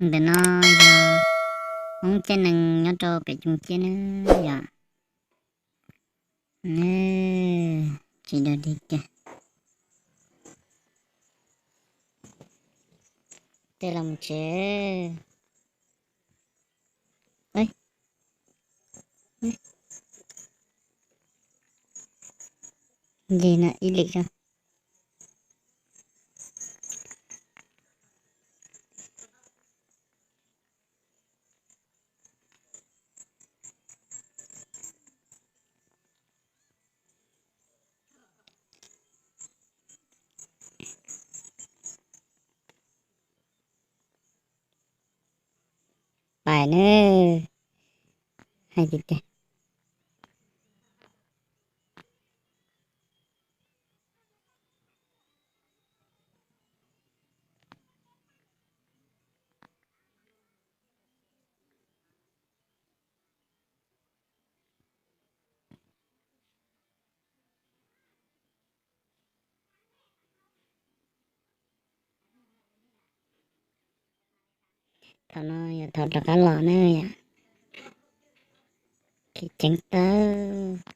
Ntawm no yog Hmoob caij nees nyob rau pem Coom Ciab na yom. Tsis dog dig kiag. Tej los mus tsev. Ncig no ib lwm zog. Pais na, hais tiag tiag. Thaum no yog thaum rov qab los na yom. Kev ceev tawv.